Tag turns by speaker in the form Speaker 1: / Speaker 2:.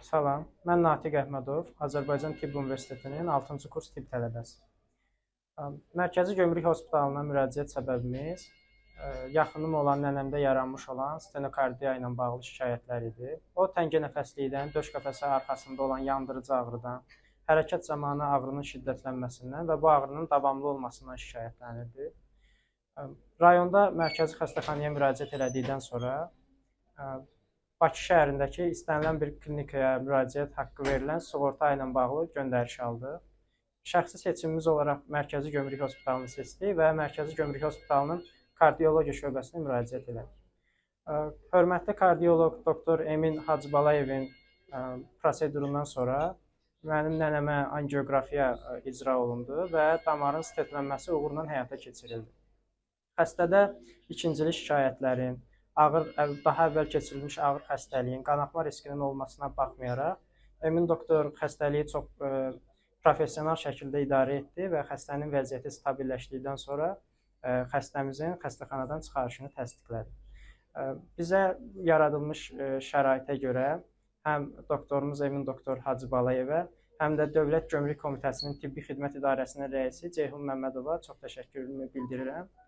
Speaker 1: Salam, mən Natiq Əhmədov, Azərbaycan Tibb Universitetinin 6-cı kurs tibb tələbəsi. Mərkəzi Gömrük Hospitalına müraciət səbəbimiz yaxınım olan nənəmdə yaranmış olan stenokardiya ilə bağlı şikayətlər idi. O təngə nəfəslikdən, döş qəfəsi arxasında olan yandırıcı ağrıdan, hərəkət zamanı ağrının şiddətlənməsindən və bu ağrının davamlı olmasından şikayətlənirdi. Rayonda mərkəzi xəstəxanaya müraciət elədikdən sonra Bakı şəhərindəki istənilən bir klinikaya müraciət haqqı verilən sığorta ilə bağlı göndəriş aldıq. Şəxsi seçimimiz olaraq Mərkəzi Gömrük Hospitalını seçdik və Mərkəzi Gömrük Hospitalının kardiologiya şöbəsinə müraciət elədik. Hörmətli kardioloq doktor Emin Hacıbalayevin prosedurundan sonra mənim nənəmə angioqrafiya icra olundu və damarın stentlənməsi uğurla həyata keçirildi. Xəstədə ikincili şikayətlərin, ağır daha əvvəl keçirilmiş ağır xəstəliyin, qanaxma riskinin olmasına baxmayaraq, Emin doktor xəstəliyi çox professional şəkildə idarə etdi və xəstənin vəziyyəti stabilləşdikdən sonra xəstəmizin xəstəxanadan çıxarışını təsdiqlədi. Bizə yaradılmış şəraitə görə həm doktorumuz Emin doktor Hacıbalayevə, həm də Dövlət Gömrük Komitəsinin Tibbi Xidmət İdarəsinin rəisi Ceyhun Məmmədova çox təşəkkürümü bildirirəm.